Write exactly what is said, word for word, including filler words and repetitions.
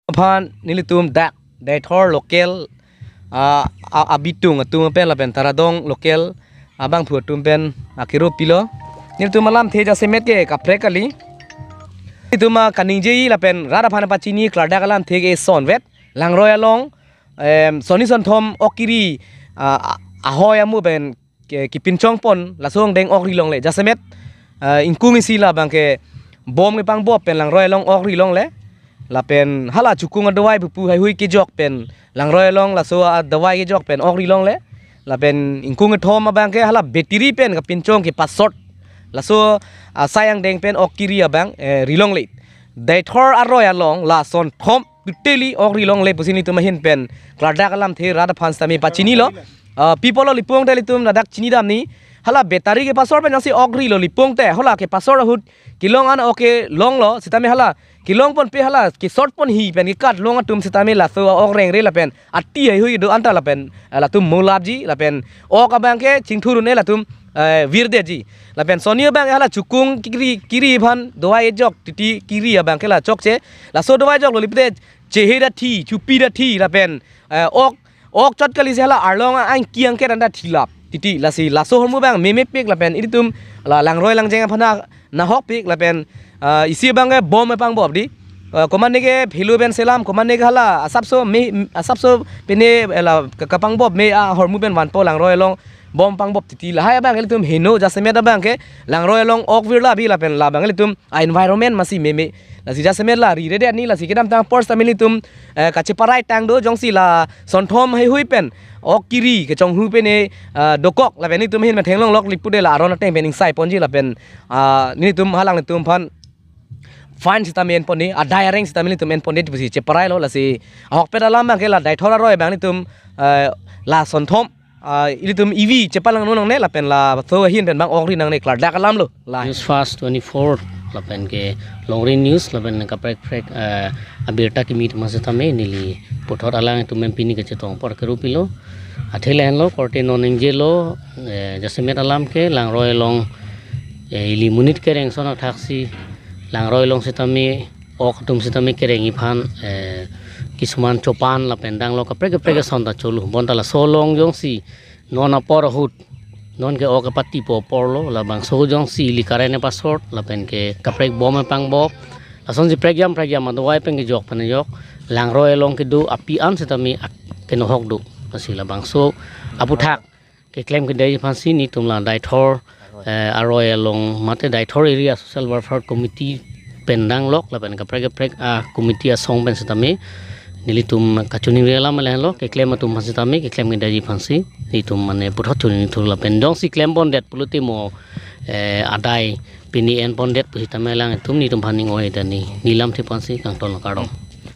Aphan nelitum dak Deithor local, ah, a-, abitung atum pen lapen Taradong local abangphu atum pen akero pilo. Nelitum alamthe jasemet ke kaprek kali. Nelitum kaningje lapen rat aphan pachini klardak alamthe ke sonvet. Langroi along, em, sonni sonthom ok kiri, ah, a-, ahoi amu pen ke, kepinchong pon, laso angdeng ok ri longle. Jasemet, ah, ingkung isi labang ke bom kepangbop pen Langroi along ok ri longle. Lapen hala chukung adavai pupu haihui kejok pen Langroi along laso adavai kejok pen ok ri longle. Lapen ingkung kethom abang ke hala battery pen kepinchong kepasot. Laso asai angdeng pen ok kiri abang, eh, ri longle. Deithor aroi along la sonthom totally ok ri longle pusi nelitum ahin pen klardak alamthe rat aphan sitame pachinilo. Ah, people lo lipong te nelitum ladak chinidamni. Hala battery kepasot pen jongsi ok rilo lipong te, hala kepasot ahut kelong an ok kelonglo, sitame hala kelong ponpe hala kesot ponhi pen kekat long atum sitame laso ok rengre lapen ati haihui do anta lapen, eh, latum molapji lapen ok abang ke chingthur un-e latum, eh, virdetji. Lapen sonni abang hala chukung kiri, kiri aphan davai ejok titi kiri abang ke la chokche. Laso davai joklo lipte chehe da thi, chupi da thi lapen, eh, ok, ok chot kali si hala arlong angki angket anta thilap titi. Lasi laso ahormu abang memepik lapen ilitum la Langroi langjeng aphan nahokpik lapen, ah, isi abang ke bom kepangbop di. Ah, komatne ke phelu pen selam, komatne ke hala asapso me, asapso pine, eh, la ke-, kepangbop me ahormu pen vanpo Langroi along bom pangbop titi. Lahai abang ke ilitum heno, jasemet abang ke Langroi along ok virla bi lapen labang ilitum a-environment masi meme. Lasi jasemet la riredet ni, lasi kedamtang apor sitame nelitum, eh, kacheparai tang do jongsi la sonthom haihui pen ok kiri kechonghu pen, eh, dokok lapen nelitum ahin pen theklonglok lipu de la aron ateng pen ingsai ponji lapen, ah, nelitum halanglitum aphan fine sitame en ponji, adai areng sitame nelitum en ponji pusi cheparailo. Lasi ahokpet alam abang ke la Deithor aroi abang nelitum, eh, la sonthom, ah, ilitum ivi chepalang nangne lapen laso ahin pen abang ok ri nangne klardak alamlo. La News Fast twenty-four lapen ke Longri News lapen kaprek prek, eh, abirta kimi atum sitame neli puthot alangtum pen pini kachetong apor kero pilo. Athe lahenlo korte non ningjelo, eh, jasemet alam ke Langroi along, eh, ili monit kereng ason athaksi Langroi along sitame ok atum sitame kereng iphan, eh, kisuman chopan lapen danglo kaprek kaprek ason ta cholo. Bonta laso along jongsi non apor ahut non ke ok kepatipo aporlo, labangso jongsi ili current kepasot lapen ke kaprek bom kepangbop, lasonsi prekjam prekjam adavai pen kejok pen kejok Langroi along kedo api an sitame ak-, kenohok do. Lasi labangso aputhak keklem kedai aphansi nelitum la Deithor, eh, aroi along mate Deithor Area Social Welfare Committee pen danglok lapen kaprek kaprek a-committee asong pen sitame nelitum kachiningri alam lahenlo, keklem atum aphan sitame keklem kedai aphansi nelitum mane puthot chiningri thur lapen jongsi klem pondet pulote mo, eh, adai pini en pondet pusitame alangtum nelitum aphan ning-oi tani, neli lamthe aphansi kangton kardom.